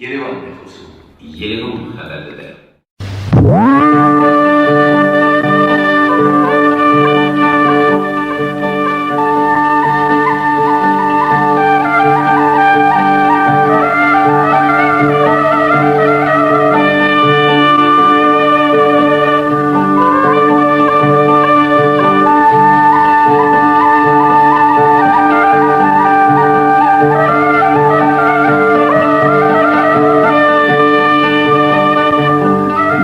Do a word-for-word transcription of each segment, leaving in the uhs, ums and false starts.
Yerevan nexweşin. Yerevan xeber dide.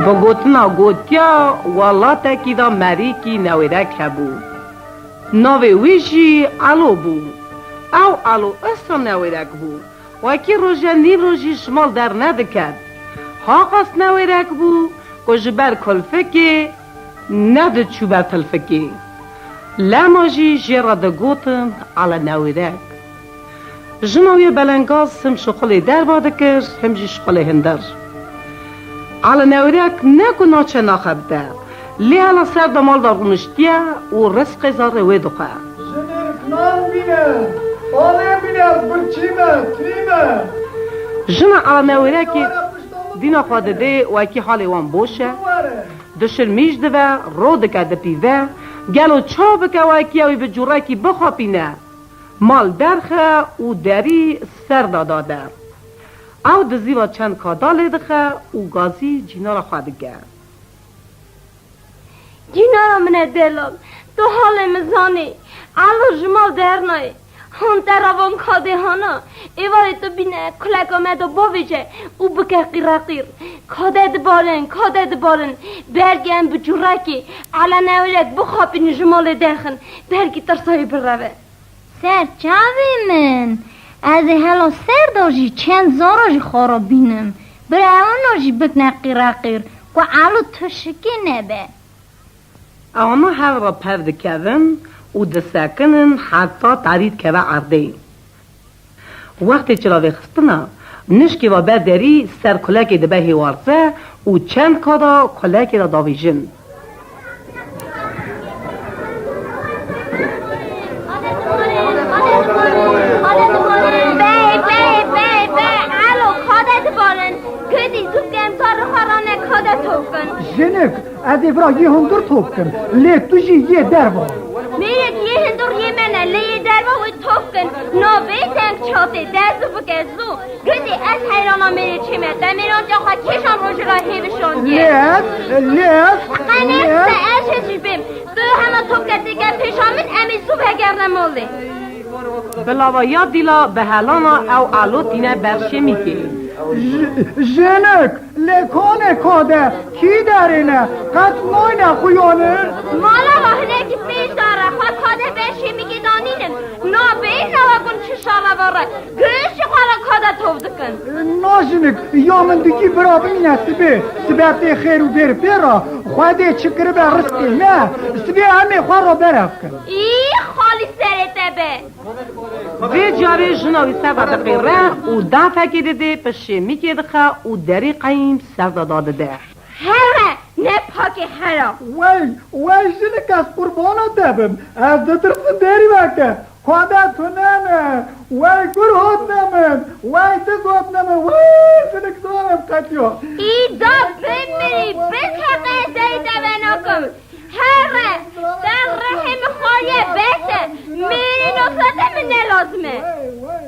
Bi gotina gotiya welatekî de merîkî newêrek hebû. Navê wî jî Elo bû. Ew Elo isra newêrek bû. Wekî roje nîv rojî ji mal dernediket. Haqas newêrek bû ku ji ber kulfikê nediçû ber tilfikê. Lema jî jê re digotin Ele newêrek. Jina wî belengaz him şixulê derva dikir, him jî şixulê hindir. Ele newêrek ne ku naçe naxebite, lê hela ser de mal de rûniştiye û rizqê zarê wê dixwe. Jinêk nan bîne, anê bîne, ez birçî me, tirî me. Jina Ele newêrekê dîna xwe didê wekî halê wan boş e. Dişilmîş dive, ro dike dipîve, gelo ça bike wekî ew ê bi cûrekî bixapîne? Mal derxe û derî ser de dade. Ew dizîva çend kada lê dixe û gazî cînara xwe dike. Cînara min e delal, tu halê min zanî. Elo ji mal dernayê. Hon te ra van kadê hana, êvarê tu bîne kuleka me de bavêje û bike qîreqîr. Kade dibalin, kade dibalin, belkî em bi cûrekê Ele newêrek bixapînin ji malê derxin, belkî tirsa wî bireve. Serçavê min, ez ê hela ser de jî çend zara jî xwe re bînim. Bira ewna jî bikne qîreqîr, ku Elo tişikê nebe. Ewana hev re pev dikevin û disekinin heta tarî dikeve erdê. Wextê çilavêxistina, nişkê ve ber derî ser kulekê dibe hêwarze û çend kada kulekê de davêjin. Bey, bey, bey, bey, elo, kade dibarin? Gidî, zû bikin, zarê xwe rane, kade top bikin. Jinik, ez ê vira yê hundir top bikim, lê tu jî yê derva. Mêrek, yê hundir yê me ne, lê yê derva wê top bikin. Nabê deng çatê, de zû bike, zû. Gidî, ez heyrana mêrê çê me, te mêranca xwe kêşan rojê re hê bişandiye. Lê ez, lê ez, Qe ne, lê ez. Te ez jê jî bêm. Tu hema top ke têke pêşa min, em ê zû vegerine malê. Bilava ya dîla bi helana ew elo tîne ber şêmîkê. J-, jinik, lê kanê kade, kî derê ne, qet nayne xuyanir? Mala va hinekî pêş dare, xwe kade ber şêmîkê danînim. Nabê nawe gun çi şara vare. Giş jî xwe re kade top dikin. Na jinik, ya min dikî bira bimîne sibê. Sibe tê xêr û bêr pê re. Xwedê çi kiribe rizqê me. Sibê em ê xwe re berev kin. Î xalî serê te be. Vê carê jina wî ser ve diqêre û dafekê didê, bi şêmîkê dixe û derî qeyîm ser de dadide. Here, ne pakê here. Wey, wey jinik ez qurbana te bim. Ez ditirsim derî veke. Xwede tune ne. Wey gur hotne min. Wey diz hotne min. Wey jinik zarem qetiyo. Îda bimirî, biteqe ez ey te venakim. Here, te rehê min xwariye bes e. Mêrê nasate min ne lazim e. Wey, wey.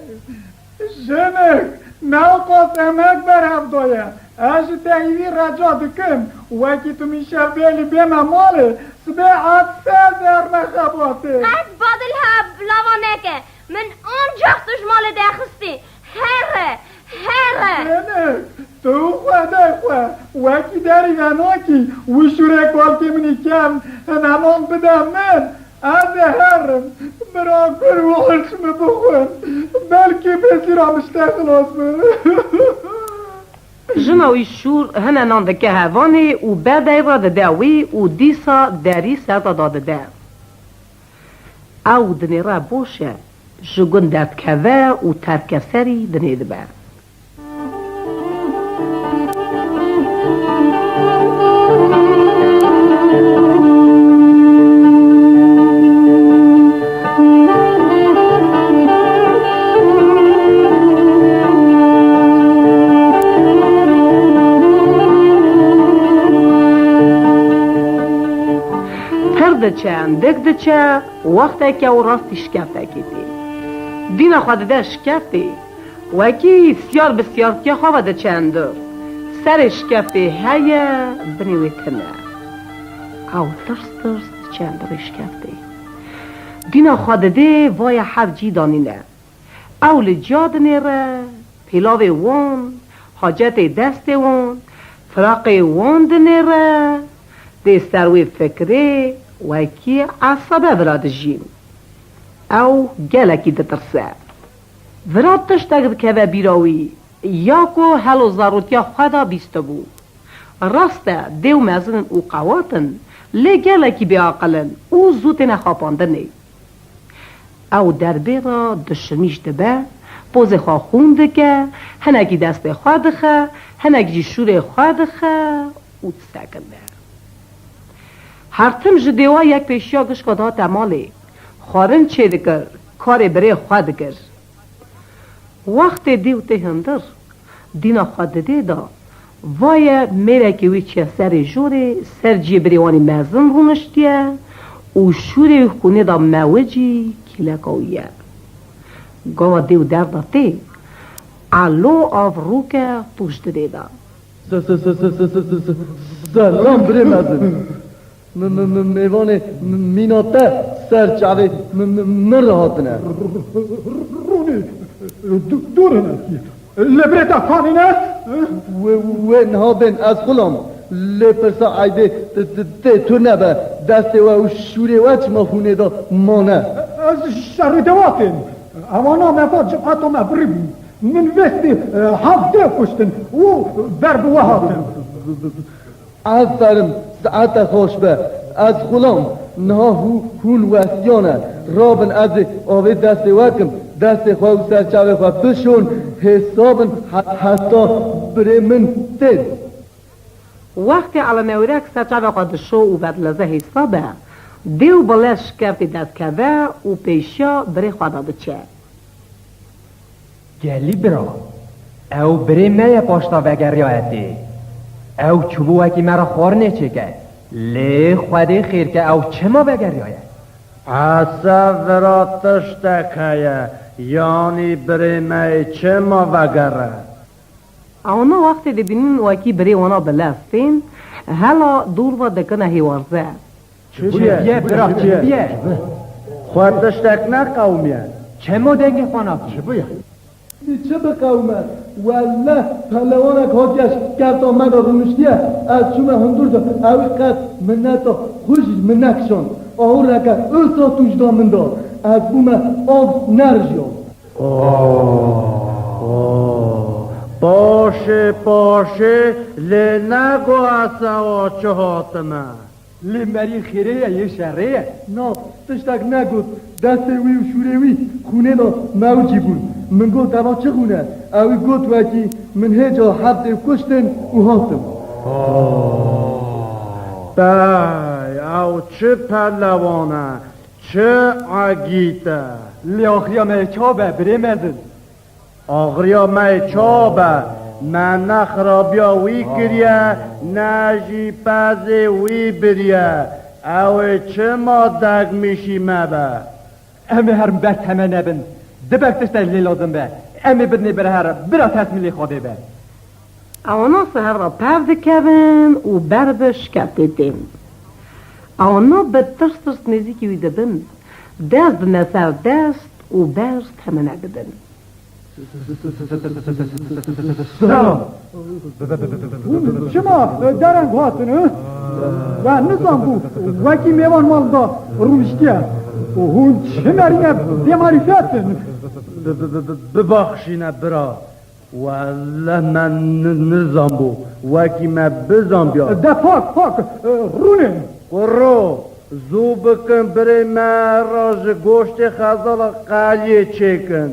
Jinik, ne qas emek ber hev daye. Ez ji te hîvî reca dikim, wekî tu min şevbêlî bême malê, sibê ez ser derne xebatê. Qet badil ha lava neke. Min ancax tu ji malê derxistî. Here, here. Jinik, tu û Xwedê xwe, wekî derî venakî, wî şûrê kalkê min î kevn, hineman bide min. Ez ê herim, bira gur û hilç min bixwin. Belkî bêsîra min ji te xilas be. Jina wî şûr hine nan dike hevanê û ber derî re dide wî û dîsa derî ser de dadide. Ew dinêre boş e, ji gund derdikeve û terke serî dinê dibe. Diçe, endik diçe, wexteke û rastî şikeftekê tê. Dîna xwe dide şikeftê, wekî siyar bi siyartiya xwe ve diçe endir. Serê şikeftê heye, binê wê tune. Ew tirs tirs diçe endirê şikeftê. Dîna xwe didê, vaye heft cî danîne. Ew li ciya dinêre, pêlavê wan, hacetê destê wan, firaqê wan dinêre, dê ser wê fikirê, wekî esebe vira dijîn. Ew gelekî ditirse. Vira tiştek dikeve bîra wî, ya ku helo zarotiya xwe de bîstibû. Rast e, dêw mezin in û qewat in, lê gelekî bêaqil in û zû têne xapandinê. Ew derbê re dişimîş dibe, pozê xwe xûn dike, hinekî destê xwe dixe, hinek jî şûrê xwe dixe û disekine. Her tim ji dêwa yek pêşiya gişka dihate malê, xwarin çêdikir, karê birê xwe dikir. Wextê dêw tê hundir, dîna xwe didê de, vaye mêrekê wî çiye serê jorê, ser ciyê birê wanî mezin rûniştiye û şûrê wî xûnê de mewicî kîleka wî ye. Gava dêw derda tê, elo av rûke tûj didê de. Se-, se-, se-, se-, se-, se-, se-, se-, selam birê mezin. Mi-, mi-, mi-, mêvanê mi-, mîna te ser çavê mi-, mi-, min re hatine. Rûnê, du-, dûr in. Li birê te xanî ne? Wê, wê niha bên ez xulam. Lê pirsa eybê t-, t-, tê tu nebe. Destê we û şûrê we çima xûnê de mane? Ez şerê dewa têm. Ewana me got ji qata me birî bûn. Min vêstî, e, heft dêw kuştin û ber bi we hatin. Aferin, saete xweş be. Ez xulam, niha hû-, hûn westiyane. Rabin ez ê avê destê we kim. Destê xwe û serçavê xwe bişon, hêsabin he-, heta birê min tên. Wextê Elenewrek serçavê xwe dişo û vedileze hêsabe, dêw bi lez şikeftê derdikeve û pêşiya birê xwe de diçe. Gelî bira, ew birê me ye paşta vegeriyaye tê. Ew çûbû wekî me re xwarinê çêke. Lê Xwedê xêr ke ew çima vegeriyaye? Esa vira tiştek heye, yanî birê me yê çima vegere? Ewana wextê dibînin wekî birê wana bi lez tên, hela dûr ve dikine hêwarze. Çi bûye? Çi bûye, bira, çi bûye? Xwe tiştek neqewimiye. Çima dengê xwe nakî? Çi bûye? Çi biqewime? Welle pehlewanek hatiye ji kerta me de rûniştiye. Ez çûme hundir de, ewî qet mineta xwe jî min nekişand. Ahureke wisa tûj da min da. Ez bûme av nerijiya. Oh, oh. Paşê, paşê, lê nego ez ewa çi hatime. Lê merî xêrê ye, yê şerê ye? Na, tiştek negot. Destê wî û şûrê wî xûnê de mewicî bûn. Min got, eva çi xûn e? Ewî got, wekî min hêca heft dêw kuştin û hatim. Oh. Bey, ew çi pehlewan e, çi egît e. Lê axiriya me yê çawa be, birê mezin? Axiriya me yê çawa be? Me ne xirabiya wî kiriye, ne jî pezê wî biriye. Ew ê çima degmîşî me be? Em ê herin ber temene bin. Dibek tiştek lê lazim be. Em ê bidinê bira here, bira tesmîlê Xwedê be. Ewana sihev re pev dikevin û ber bi şikeftê tên. Ewana bi tirs tirs nêzîkî wî dibin. Dest dine ser dest û ber temene didin. Selam. Hûn çima dereng hatin, he? We nizanbû wekî mêvan mal da rûniştiye. Hûn çi merîne bêmarîfet in? Bi-, bi-, bi-, bi-, bibaxşîne bira. Welle me ni-, nizanbû. Wekî me bizanbiya. De pak, pak, e, rûnê. Kuro, zû bikin birê me re ji goştê xezala qeliyê çêkin.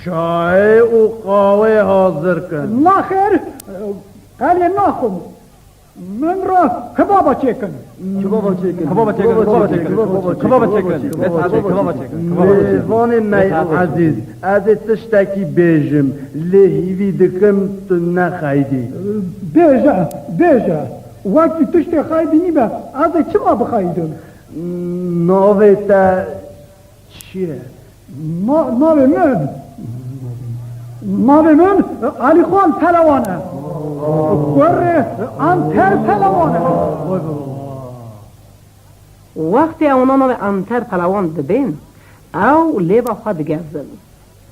Çayê û qawê hazir kin. Naxêr, e, qeliyê naxwim. Min re kebaba çêkin. Kebaba çêkin. Kebaba çêkin, kebaba çêkin, kebaba çêkin. Kebaba çêkin. Kebaba çêkin. Mêvanê me yê ezîz, ez ê tiştekî bêjim, lê hîvî dikim tu nexeydî. Bêje, bêje. Wekî tiştê xeydînî be, ez ê çima bixeydim? Navê te çi ye? Na-, navê min, navê min Elîxan Pelewan e. Kurê Anter Pelewan e. Wextê ewana navê Anter Pelewan dibên, ew lêva xwe digezin.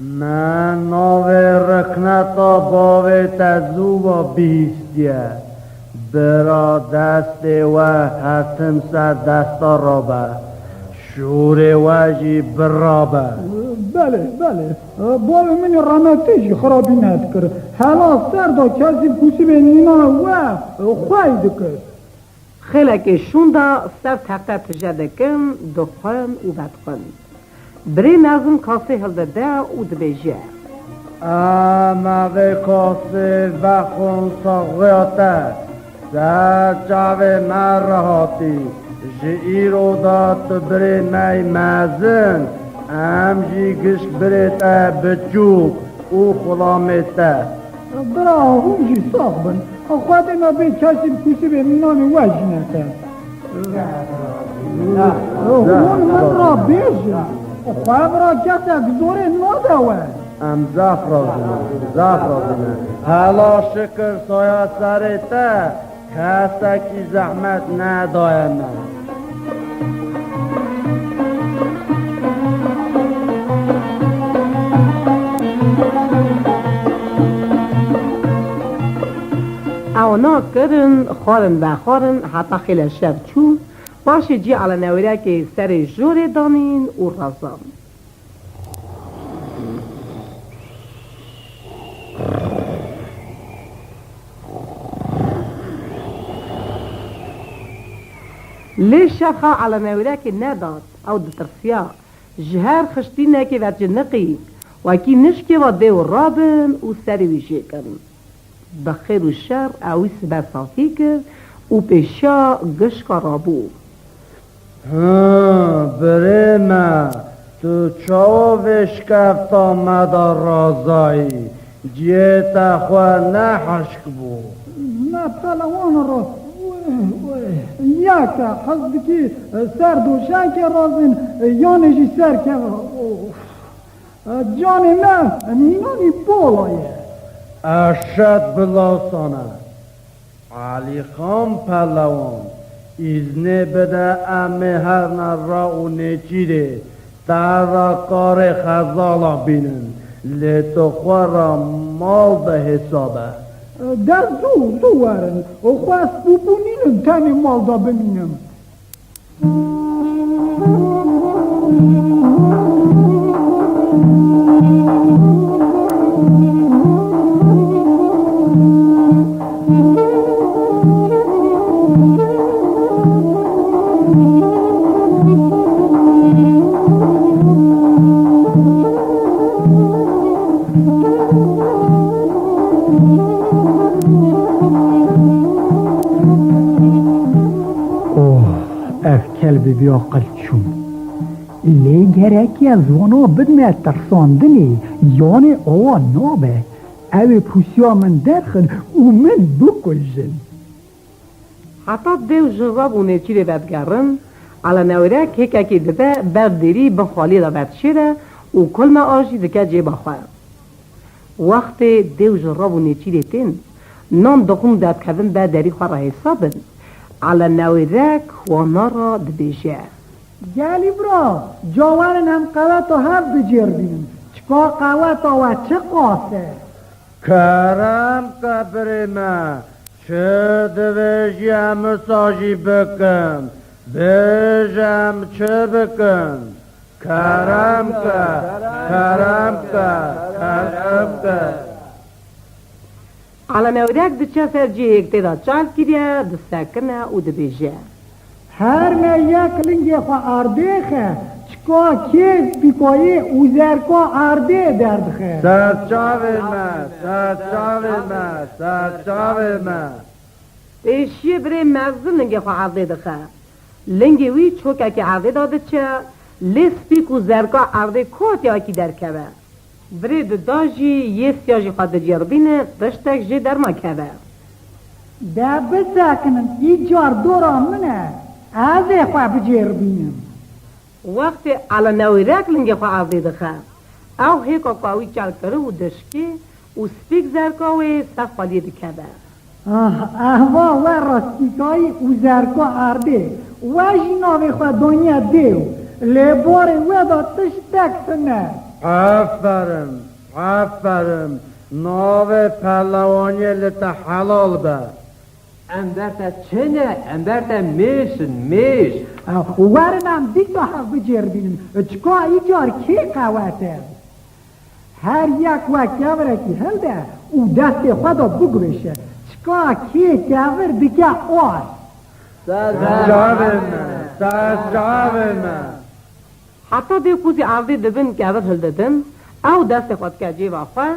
Me navê rikneta bavê te zû ve bihîstiye. Bira destê we her tim ser desta rabe. Şûrê we jî birabe. Belê, belê. Bavê min ê remetê jî xirabî nedikir. Hela ser da kesî kûsibê nînan we xwey dikir. Xêlekê şûnda ser teqe tije dikin, dixwin û vedixwin. Birê mezin kasê hildide û dibêje: Em vê kasê vexwin saxiya te, ser çavê me re hatî. Ji îro de tu birê me yî mezin, em jî gişk birê te biçûk û xulamê te. Bira, hûn jî sax bin. Xwedê me bê kesî bi kûsibê mînanê we jî neke. Hûn min re bêjin. Xwe bira kesek zorê nade we. Em zaf razî ne, zaf razî ne. Hela şikir saya serê te, kesekî zehmet nedaye me. Ew nakirin, xwarin vexwarin heta xêle şev çû, paşê cî Elenewêrekê serê jorê danîn û rezand. Lê şexa Elenewêrekê nedat, ew ditirsiya. Ji her xiştînekê ve ciniqî, wekî nişkê ve dêw rabin û serê wî jêkin. Bi xêr û şer ewî sibe safî kir û pêşiya gişka rabû. Hi, birê me, tu çawa vê şikefta me de razayî? Cihê te xwe ne hişk bû. Me pelewan re, weh, weh, yeke hez dikî ser doşekê razin, yanê jî ser keve. Of. Canê me mînanî bola ye. Eşet bi lawsane. Elîxan Pelewan, îznê bide em ê herine ra û nêçîrê te re karê xezala bînin, lê tu xwe re mal de hêsabe. De zû, zû werin, xwe ez pûpû nînim tenê mal de bimînim. Oh, ev kelbê bêaqil çûn. Lê gerek e ziwana bidime tirsandinê, yanê awa nabe. Ew ê pûsiya min derxin û min bikujin. Heta dêw ji rab û nêçîrê vedigerin, Elenewêrek hêkekê dibe ber dêrî bin xaliyê de vedişêre û kulme a jî dike cêba xwe. Wextê dêw ji rab û nêçîrê tên, nan dixwin û derdikevin ber derî xwe re hêsabin, Elenewêrek wana re dibêje: Gelî bira, ca werin em qeweta hev bicêrbînin. Çika qeweta we çiqas e? Kerem ke birê me, çi divêjî em wisa jî bikin. Bêje em çi bikin? Kerem ke, kerem ke, kerem ke. Elenewêrek diçe ser cihê yek tê de çal kiriye, disekine û dibêje: Her me yek lingê xwe erdê xe, çika kê spîkayê û zerka erdê derdixe. Serçavê me, serçavê me, serçavê me. Pêşiyê birê mezin lingê xwe erdê dixe. Lingê wî çokekî erdê de diçe, lê spîk û zerka erdê kotî wekî derkeve. Birê dida jî yê siya jî xwe dicêrbîne, tiştek jê dernakeve. De bisekinin, îcar dora min e. Ez ê xwe bicêrbînim. Wextê Elenewêrek lingê xwe erdê dixe, ew hêka ka wî çal kiribû dişkê û spîk zerka wê ser xweliyê dikeve. Ah, ehva we rastîkayî û zerka erdê, we jî navê xwe daniye dêw, lê barê we de tiştek tune. Aferin, aferin, navê pehlewaniyê li te helal be. Em ber te çi ne, em ber te mêş in, mêş. Werin em dîsa hev bicêrbînin, çika îcar kê qewet e? Her yek we kevirekî hilde û destê xwe de bigurêşe, çika kê kevir dike ar. Ser çavê me, ser çavê me. Heta dê ku zî erdê dibin kevir hildidin, ew destê xwe dike cêva xwe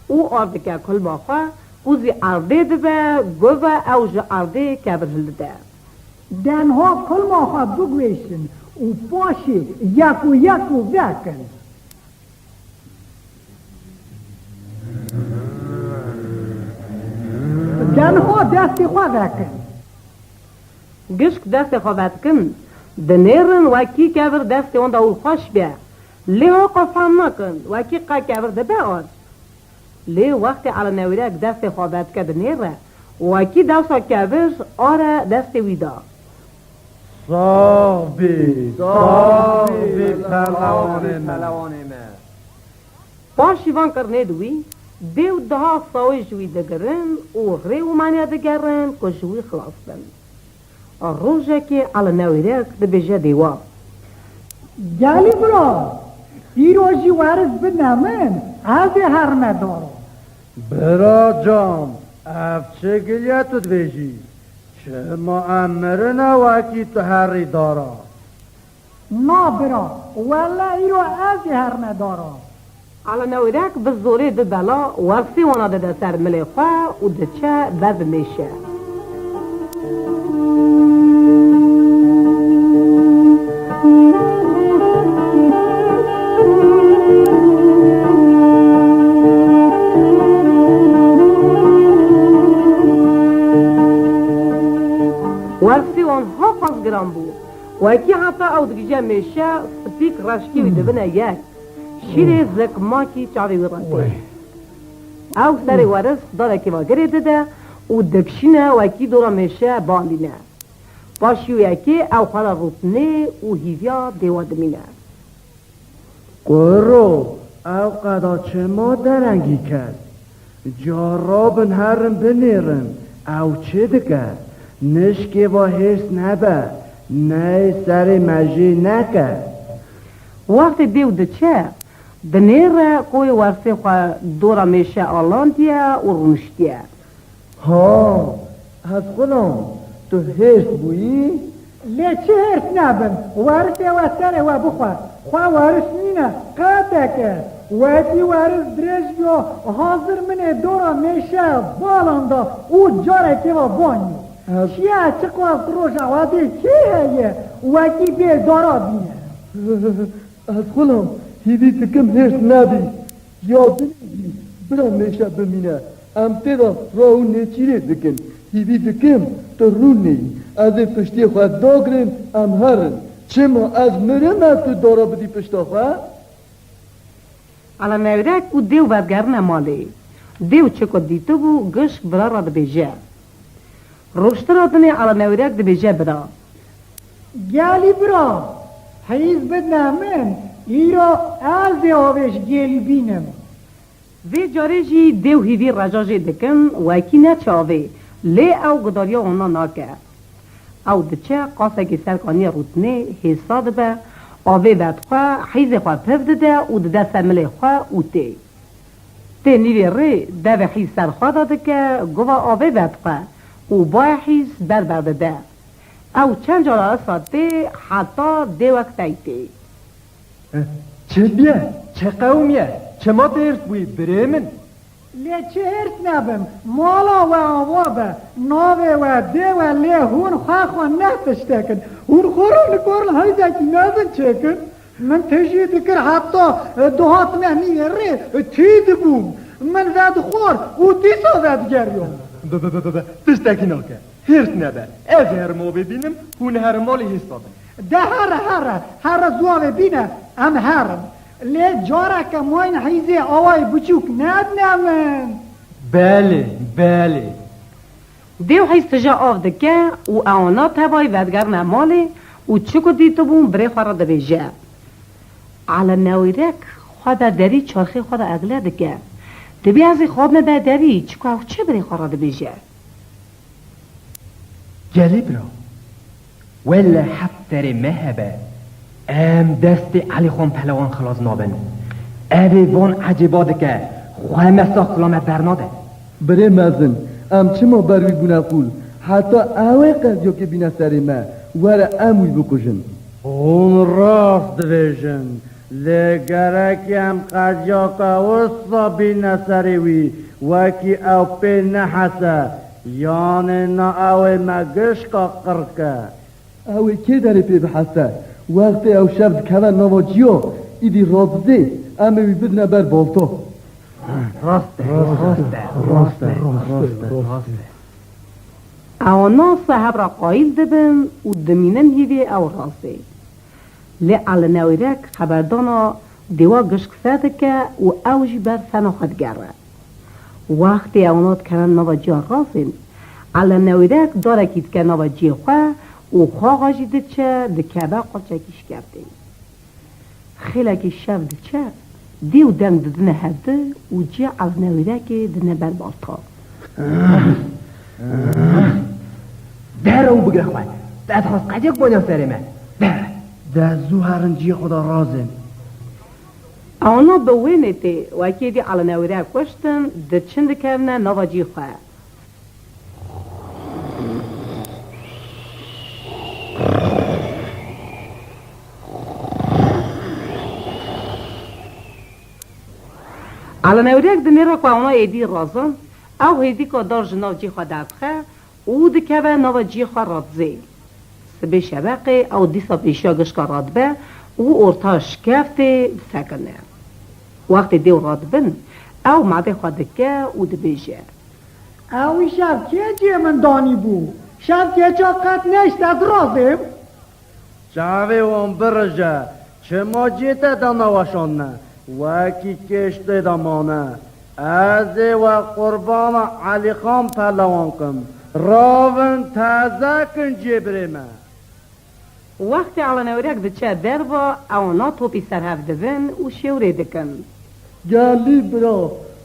û ar dike kulma xwe, ku zî erdê dibe, guve ew ji erdê kevir hildide. Denha kulma xwe bigwêşin û paşê yek û yek û vekin. Denha destê xwe vekin. Gişk destê xwe vedikin, dinêrin wekî kevir destê wan de û xweş be. Lê hoqa fehm nakin, wekî qe kevir dibe ar. Lê wextê Elenewêrek destê xwe vedike dinêre, wekî dewsa kevir are destê wî de. Sax bî, sax bî, pehlewanê me. Paşî van kirinê di wî, dêw daha sawê ji wî digirin û rê û mane digerin ku ji wî xilas bin. Rojekê Elenewêrek dibêje dêwa. Gelî bira, îro jî weriz bidne min, ez ê herime dara. Bira can, ev çi giliye tu dibêjî? Çima em mirine wekî tu herî dara? Na bira, wele îro ez ê herime dara. Elenewêrek bi zorê bi bela wersê wana dide ser milê xwe û diçe ber bi mêşe. Wersê wan ha qas giran bû. Wekî heta ew digije mêşe, spîk reşkê wî dibine yek. Şîrê zikmakî çavê wî re tê. Wey. Ew serê weris darekê ve girê dide û dikişîne wekî dora mêşe bialîne. Paşî wê yekê ew xwe re rûtinê û hîviya dêwa dimîne. Kuro, ew qeda çima derengî kir? Ca rabin herin binêrin, ew çi dike? Nişkê va hêrs nebe, ney serê me jê neke. Wextê dêw diçe, dinêre ku wê wersê xwe dora mêşe alandiye û rûniştiye. Ha, ez xulam, tu hêrs bûyî? Lê çi hêrs nebim, werisê we serê we bixwe, xwe weris nîne, qeteke. Wekî weris dirêj biyo, hazir min ê dora mêşe balanda û carekê ve banyo. Ez Çiye çiqas roja we dê kê heye, wekî bê dara bîne. Ez xulam, hîvî dikim hêrs nebî. Ya dinê jî bira mêşe bimîne. Em tê de ra û nêçîrê dikin. Hîvî dikim tu rûnê. Ez ê piştiyê xwe dagirim, em herin. Çima ez mirime tu dara bidî pişta xwe? Elenewêrek û dêw vedigerine malê. Dêw çi ku dîtibû, gişk bira re dibêje. Rûştira dinê Elenewêrek dibêje bira. Gelî bira, heyîz bidne min, îro ez ê avê ji gêlî bînim. Vê carê jî dêw hîvî reca jê dikin, wekî neçe avê, lê ew gudariya wana nake. Ew diçe qasekê ser kaniya rûtinê hêsa dibe, avê vedixwe, heyzê xwe piv dide û dide ser milê xwe û tê. Tê nîvê rê devê hîz ser xwe de dike, guva avê vedixwe û bayê hîz ber berdide. Ew çend cara isa tê heta dêwek tey tê. Çi biye? Çi qewimiye? Çima tu hêrs bûyî birê min? Lê çi hêrs nebim, mala we ava be, navê we dê we, lê hûn xwe xwe ne tiştek in. Hûn xwe re nikarin heyzekî mezin çêkin. Min tijî dikir heta, e, dihatime nîvê rê, e, tî dibûm. Min vedixwar û dîsa vedigeriyam. Bi, bi, bi, bi, bi. Tiştekî nake. Hirs nebe. Ez herim avê bînim, hûn herin malê hêsta bin. De here, here, here zû avê bîne, em herin. Lê careke mayne hîzê awayê biçûk nedine min. Belê, belê. Dêw hîz tije av dike û ewana tevayî vedigerine malê û çi ku dîtibûn birê xwe re dibêje. Ele Newîrek xwe de derî çarxê xwe de egle dike. Dibê ez ê xabime ber derî, çi ku ew çi birê xwe re dibêje. Gelî bira, welle heft serê me hebe, em destê Elîxan Pelewan xilas nabin. Ev ê van ecêba dike, xwe me sax kila me bernade. Birê mezin, em çima ber wî bûne qûl? Heta ew ê qezyokê bîne serê me, were em wî bikujin. Hûn rast dibêjin, lê gerek em qezyaka wisa bîne serê wî, wekî ew pê nehese, yanê na ew ê me gişka qir ke. Ew ê kê derê pê bihese? Wextê ew şev dikeve nava ciya, îdî radizê, em ê wî bidine ber balta. Rast e, rast e, rast e, rast e, rast e. Ewana se hev re qayîl dibin û dimînin hîvê ew razê. Lê Ele Newîrek xeberdana dêwa gişk fedike û ew jî ber fena xwe digere. Wextê ewana dikevin nava ciya razên, Ele Newîrek darekî dike nava ciyê xwe û xaxa jî diçe, dikeve qolçekî şikeftê. Xêlekî şev diçe, dî û deng didine hevdi û ciyê Ele Newîrekê didine ber balta. Dere û bigire xwe. Te dixwest qecek banya serê me. Dere. De zû herin ciyê xwe de razên. Ewana bi wênê tê, wekî dî Ele Newîrek kuştin, diçin dikevine nava ciyê xwe. Ele Newîrek dinêre ku ewana êdî razin, ew hêdîka dar ji nav cî xwe derdixe û dikeve nava cî xwe radizê. Sibê şeveqê ew dîsa pêşiya gişka radibe û orta şikeftê disekine. Wextê dêw radibin, ew madê xwe dike û dibêje. Ew îşev kê cihê min danîbû? Şev kêça qet neşt ez razêm. Çavê wan birije, çima cihê te dana weşanine, wekî kêş tê de mane. Ez ê we qurbana Elîxan Pelewan kim. Ravin teze kin cihê birê me. Wextê Ele Newîrek diçe derva, ewana topî ser hev dibin û şêwrê dikin. Gelî bira,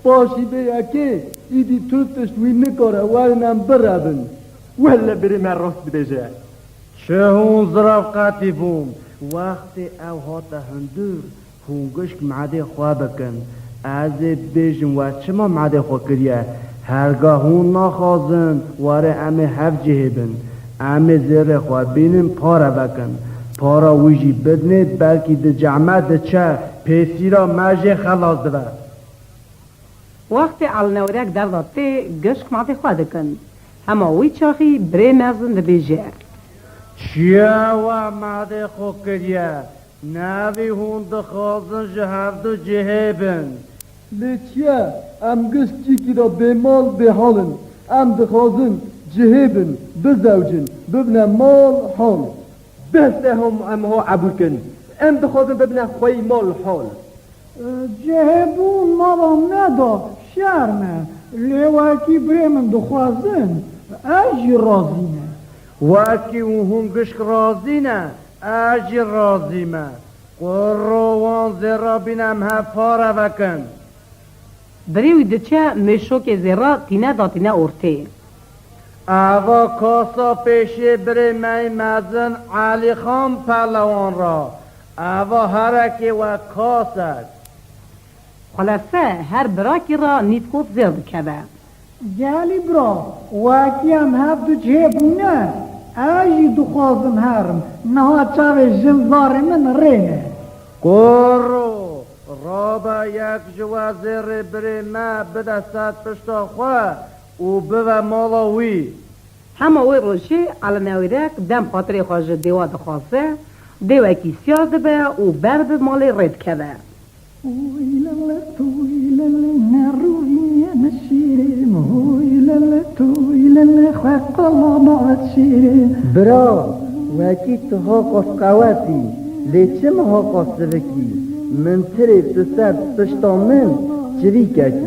paşî vê yekê, îdî tu tişt wî nikare, werin em birevin. Welle birê me rast dibêje. Çi hûn zirav qetî bûn, wextê ew hate hundir, hûn gişk madê xwe bikin. Ez ê bibêjim we çima madê xwe kiriye. Herga hûn naxwazin, were em ê hev cihê bin. Em ê zêrê xwe bînin, pare vekin. Para wî jî bidinê, belkî di cehme diçe, pêsîra me jê xelas dibe. Wextê Ele Newîrek derva tê, gişk madê xwe dikin. Hema wî çaxî birê mezin dibêje. Çiye we madê xwe kiriye? Nevî hûn dixwazin ji hevdu cihê bin. Lê çiye? Em gişt cîkî de bêmal bêhal in. Em dixwazin cihê bin, bizewcin, bibine mal hal. Bes e hom em ho ebûr kin. Em dixwazin bibine xweyî mal hal. Cihêbûn mala me de şerm e. Lê wekî birê min dixwazin, ez jî razî me. Wekî hûn gişk razî ne, ez jî razî me. Qurro wan zêra bîn em hev pare vekin. Birê wî diçe mêşokê zêra tîne datîne ortê. Eva kasa pêşê birê me yî mezin Elîxan Pelewan ra. Eva herekê we kasek. Xulese her birakî ra nîvkop zêr dikeve. Gelî bira, wekî em hevdu cihê bûne, ez jî dixwazim herim, niha çavê jin zarê min rê ne. Koro, rabe yek ji we zêrê birê me bide ser pişta xwe û bive mala wî. Hema wê rojê Ele Newîrek dem xatirê xwe ji dêwa dixwaze, dêwekî siyar dibe û ber bi malê rê dikeve. Oy lele toy lele, ne rûvî ye ne şîrê min, oy lele toy Bira, wekî tu haqas qewet î, lê çima haqas sivik î? Min tirê tu ser pişta min çivîkek î.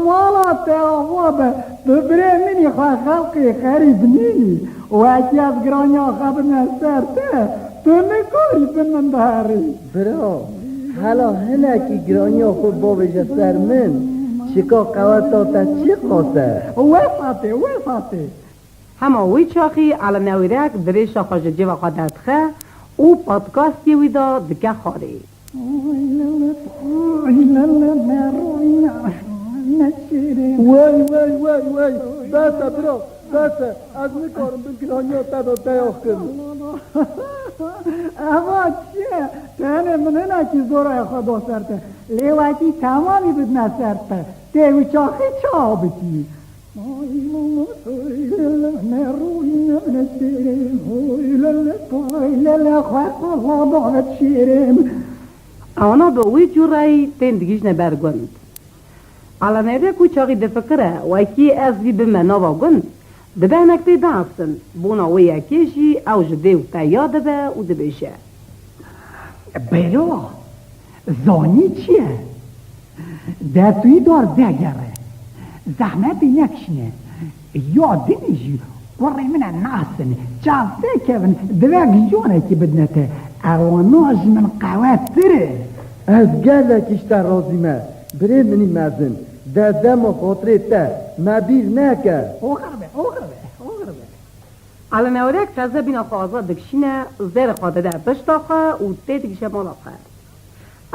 Mala te ava be, tu birê min î, xwe xelqê xerîb nînî. Wekî ez giraniya xwe bime ser te, tu nikarî bi min biherî. Bira, hela hinekî giraniya xwe bavêje ser min, şika qeweta te çiqas e? Wesa tê, wesa tê. Hema wî çaxî Ala Newêrek dirêşa xwe ji cêva xwe derdixe û patkastiyê wî de dike xwarê. Wey, wey, wey, wey, bes e bira, bes e, ez nikarim bi giraniya te de deyax kim. Eva çi ye? Tenê min hinekî zoraya xwe da ser te. Lê wekî temamî bidine ser te. Tê wî çaxî çawa bikî? Ana bi wî cûreyî tên digihîjne ber gund. Ala Newêrek wî çaxî difikire, wekî ez vî bime nava gund, dibe hinek tê bieftin. Bona wê yekê jî ew ji dê û te ya dibe û dibêje. Bêro, zanî çi ye? De tu yî dar vegere. Zehmetî nekişîne. Ya dinê jî kurê min e nasin. Çav vekevin, divê gijonekî bidine te. Ewana ji min qewettir e. Ez gelekî ji te razî me. Birê min î mezin. De dema xatirê te me bîr neke. Oxir be, oxir be, oxir be. Ala Newêrek teze bîna xwe azad dikişîne, zêrê xwe dide pişta xwe û tê digihîje mala xwe.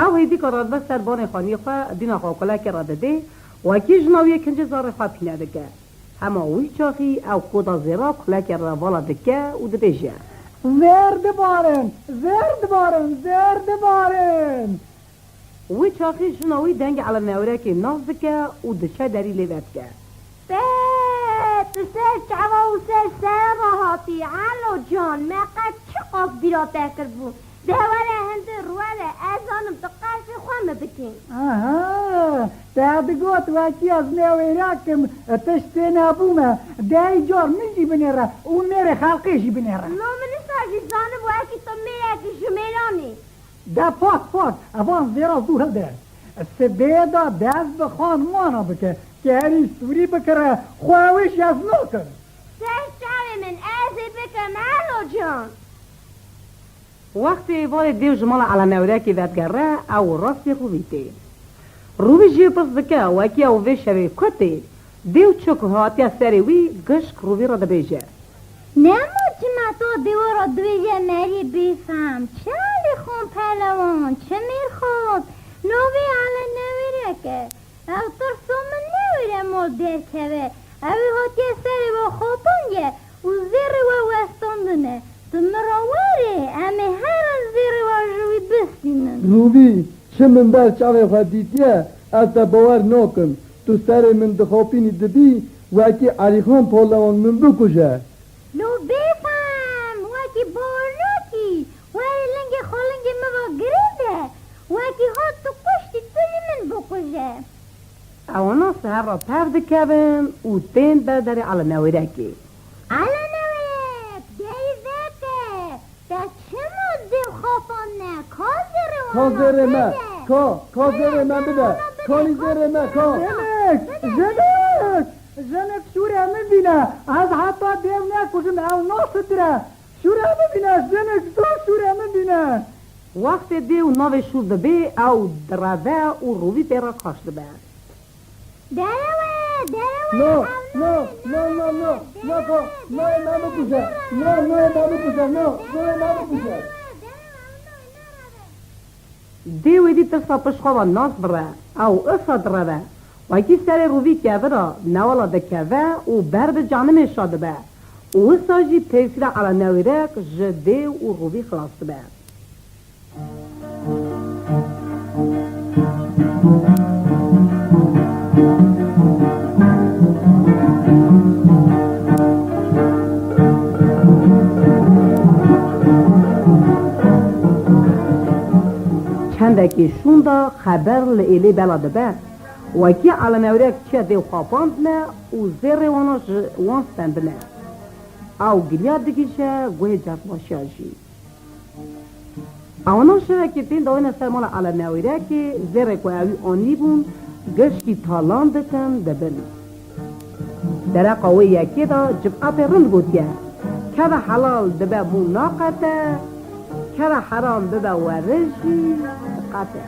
Ew hêdîka radibe ser banê xaniyê xwe, dîna xwe kulekê re didê, wekî jina wî yê kincê zarê xwe pîne dike. Hema wî çaxî ew koda zêra kulekê re vala dike û dibêje. Zêr dibarin, zêr dibarin, zêr dibarin. Wî çaxî jina wî dengê Ala Newêrekê nas dike û diçe derî lê vedike. Be, tu ser çava û ser sere re hatî, Elo can, me qet çiqas bîra te kiribû. De were hindir were, ez zanim tu qersê xwe min bikî. Aha, te digot wekî ez newêrek im, tişt tê nebûme. De îcar min jî binêre û mêrê xelqê jî binêre. Lo min nisa jî zanim wekî tu mêrekî ji mêran î. De pak pak, evan zêra zû hilde. Sibê de dest bi xanimana bike, kerî sûrî bikire, xwe ew ê jî ez nakim. Ser çavê min, ez ê bikim, Elo can. Wextê êvarê dêw ji mala Ala Newêrekê vedigere, ew rastî Rûvî tê. Rûvî jê pirs dike, wekî ew vê şevê ku tê? Dêw çi ku hatiye serê wî, gişk Rûvî re dibêje. Nema çima to dêwa re dibêje merî bêfehm, çi Elîxan Pehlewan, çi Mêrxas, navê Ala Newêrek e. Ew tirsa min newêre mal derkeve. Ew ê hatiye serê we xapandiye û zêrê we westandine. Tu min re werê, em ê herin zêrê we ji wî bistînin. Rûvî, çi min ber çavê xwe dîtiye, ez te bawer nakim. Tu serê min dixapînî dibî, wekî Elîxan Pehlewan min bikuje. Lo bêfehm, wekî bawer nakî, werê lingê xwe lingê min re girêde, wekî hat tu kuştî tu jî min bikuje. Ewana siher re tev dikevin û tên ber derê Ala Newêrekê. Ala Newêrek, derî veke, te çima dêw xapandine? Ka zêrê wana bide. Ka zêrê me, ka, ka zêrê me bide. Kanî zêrê me, ka. Jinik, jinik, jinik şûrê min bîne. Ez heta dêw nekujim, ew nasitire. Şûrê min bîne, jinik, zû şûrê min bîne. Wextê dêw navê şûr dibê, ew direve û Rûvî pê re kaş dibe. Derewe, derewe, No, ew no, nayê, no, no, no, nayê, no, ko, derewe, nayê me derewe, bikuje. Nayê, No, nayê me bikuje, no, nayê me bikuje. Derewe, derewe, ew nayê, nereve. Dêw êdî tirsa pişt xwe ve nas bire, ew isa direve. Wekî serê Rûvî kevira, newala dikeve û ber bi canimê şa dibe. Û wisa jî tesîra Ala Newêrek ji dêw û Rûvî xilas dibe. Çendekî şûnda xeber li êlê bela dibe. Wekî Elem Ewrek çûye dê xapandine û zêrê wana ji wan stendine. Ew giriya digihîje guhê cezbaşiya jî. Ewana şevekê tên dawêne ser mala Elem Ewrekê, zêrê ku ewî anîbûn, gişkî talan dikin, dibin. Dereqa wê yekê de cibetê rind gotiye, keve helal dibe mû naqete, keve heram bibe werijî diqete.